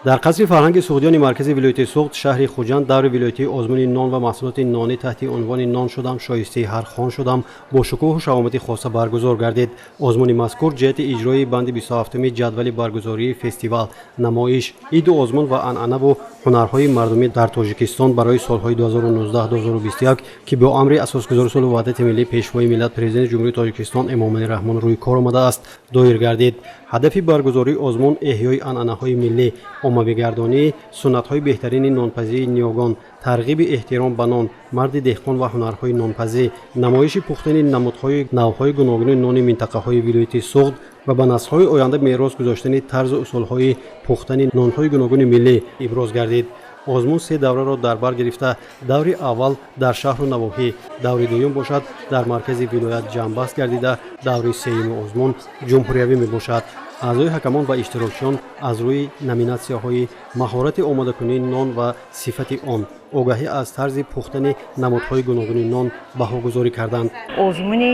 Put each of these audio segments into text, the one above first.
Дар қасри фарҳанги суғдиёни маркази вилояти Суғд, шаҳри Хуҷанд, даври вилоятии озмуни нон ва маҳсулоти нонӣ таҳти унвони «Нон шудам, шоистаи ҳар хон шудам» бо шукӯҳу шаҳомати хоса баргузор гардид. Озмуни мазкур ҷиҳати иҷрои банди 27-уми ҷадвали баргузории фестивал, намоиш, иду озмун ва анъанаву ҳунарҳои мардумӣ дар Тоҷикистон барои солҳои 2019-2021, ки бо амри асосгузори сулҳу ваҳдати миллӣ, Пешвои миллат, Президенти Ҷумҳурии Тоҷикистон Эмомалӣ Раҳмон рӯи кор омадааст, доир гардид. Ҳадафи баргузории озмун эҳёи анъанаҳои миллӣ, оммавигардонии суннатҳои беҳтарини нонпазии ниёгон, тарғиби эҳтиром ба нон, марди деҳқон ва ҳунарҳои нонпазӣ, намоиши пухтани намудҳои навъҳои гуногуни нони минтақаҳои вилояти Суғд ва ба наслҳои оянда мерос гузоштани тарзу усулҳои пухтани нонҳои гуногуни миллӣ иброз гардид. Озмун се давраро дар бар гирифта, даври аввал дар шаҳру навоҳӣ, даври дуюм бошад дар маркази вилоят ҷамъбаст гардида, даври сеюми озмун ҷумҳуриявӣ мебошад. Аъзои ҳакамон ва иштирокчиён аз рӯи номинатсияҳои маҳорати омодакунии нон ва сифати он, огаҳӣ аз тарзи пухтани намудҳои гуногуни нон баҳогузорӣ карданд. Озмуни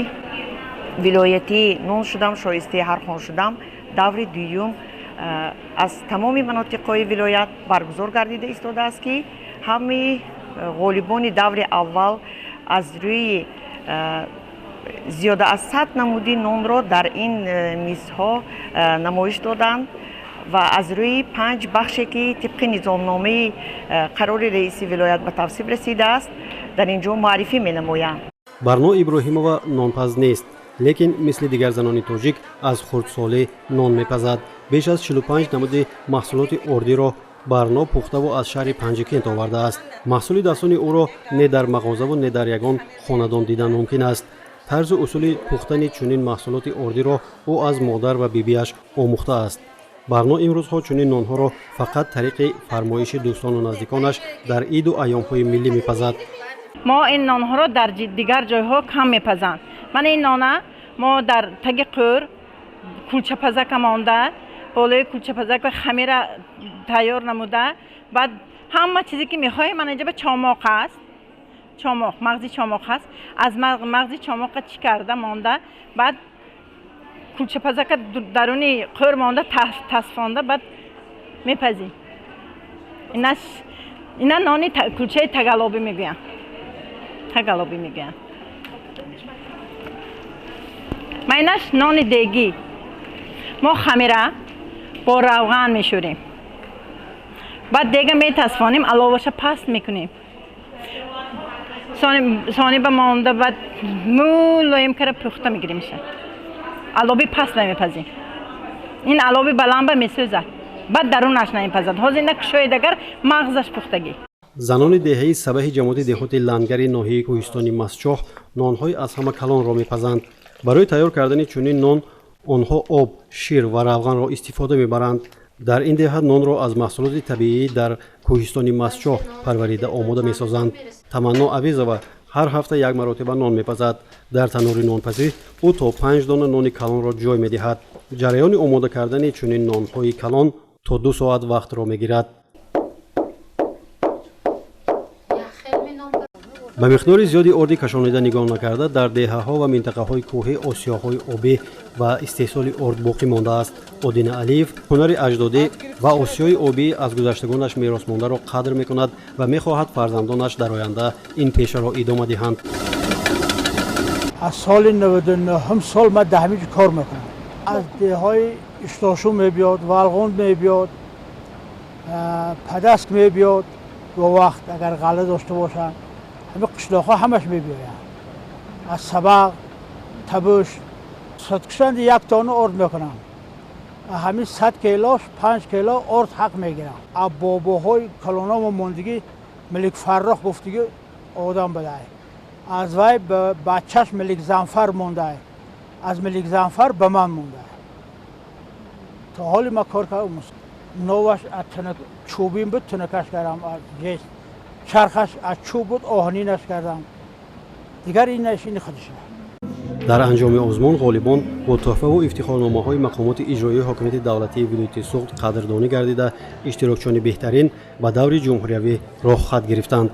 вилоятии «Нон шудам, шоистаи ҳар хон шудам» даври дуюм аз тамоми манотиқҳои вилоят баргузор гардида истодааст, ки ҳамаи ғолибони даври аввал аз рӯи зиёда аз 100 намуди нонро дар ин мизҳо намоиш доданд ва аз рӯи панҷ бахше, ки тибқи низомномаи қарори раиси вилоят ба тавсиб расидааст, дар ин ҷо муаррифӣ менамоянд. Барно Иброҳимова нонпаз нест, лекин мисли дигар занони тоҷик аз хурдсолӣ нон мепазад. Беш аз 45 намуди маҳсулоти ордиро Барно пухтаву аз шаҳри Панҷикент овардааст. Маҳсули дастони ӯро не дар мағозаву не дар ягон хонадон дидан мумкин аст. Тарзу усули пухтани чунин маҳсулоти ордиро ӯ аз модар ва бибиаш омӯхтааст. Барно имрӯзҳо чунин нонҳоро фақат тариқи фармоиши дӯстону наздиконаш дар иду айёмҳои миллӣ мепазад. Мо ин нонҳоро дар дигар ҷойҳо кам мепазанд. Мана ин нона мо дар таги қӯр кулчапазака монда, болои кулчапазака хамира тайёр намуда, баъд ҳама чизе ки мехоҳем. Мана инҷа ба чомоқ аст, чомоқ, мағзи чомоқ аст. Аз мағзи чомоқа чӣ карда монда, баъд кулчапазака даруни қӯр монда, тасфонда, баъд мепазем. Ина нони кулчаи тагалобӣ мегӯянд, тагалобӣ мегӯянд. Майнаш нони дегӣ. Мо хамира бо равған мешӯрем, баъд дега метасфонем, аловаша паст мекунем, сони ба монда, баъд мулоим кара пухта мегиримша. Алоби паст намепазем, ин алоби баланд ба месӯзад, баъд дарунаш намепазад. Ҳозир ина кушоед, агар мағзаш пухтагӣ. Занони деҳаи Сабаҳи ҷамоати деҳоти Лангари ноҳияи кӯҳистони Мастчоҳ нонҳои аз ҳама калонро мепазанд. Барои тайёр кардани чунин нон онҳо об, шир ва равғанро истифода мебаранд. Дар ин деҳа нонро аз маҳсулоти табиӣ дар кӯҳистони Мастчоҳ парварида омода месозанд. Таманно Авизова ҳар ҳафта як маротиба нон мепазад. Дар танури нонпазӣ ӯ то 5 дона нони калонро ҷой медиҳад. Ҷараёни омода кардани чунин нонҳои калон то 2 соат вақтро мегирад. Ба миқдори зиёди орди кашонида нигоҳ накарда, дар деҳаҳо ва минтақаҳои кӯҳӣ осиёҳои обӣ ва истеҳсоли орд боқӣ мондааст. Одина Алиев ҳунари аҷдодӣ ва осиёи обӣ аз гузаштагонаш меросмондаро қадр мекунад ва мехоҳад фарзандонаш дар оянда ин пешаро идома диҳанд. Аз соли 99 сол ман дар ҳамин ҷо кор мекунам. Аз деҳҳои Иштошу мебиёд, Валғон мебиёд, Падаск мебиёд, бо вақт агар ғалла дошта бошанд, ҳамин қишлоқҳо ҳамаш мебиёянд. Аз Сабақ, Табуш садкушанди як тонна орд мекунам. Ҳамин 100 килош 5 кило орд ҳақ мегирам. Аз бобоҳои калономо мондагӣ Милик Фаррох гуфтагӣ одам будай. Аз вай ба бачаш Милик Занфар мондай. Аз Милик Занфар ба ман мондай. То ҳоли ман кор кардам. Новаш аз чӯбин буд, тунакаш кардам, аз жест. Чархаш аз чӯб буд, оҳанинаш кардам. Дигар инаш ини худша. Дар анҷоми озмун ғолибон бо тӯҳфаву ифтихорномаҳои мақомоти иҷроии ҳокимияти давлатии вилояти Суғд қадрдонӣ гардида, иштирокчиёни беҳтарин ба даври ҷумҳуриявӣ роҳхат гирифтанд.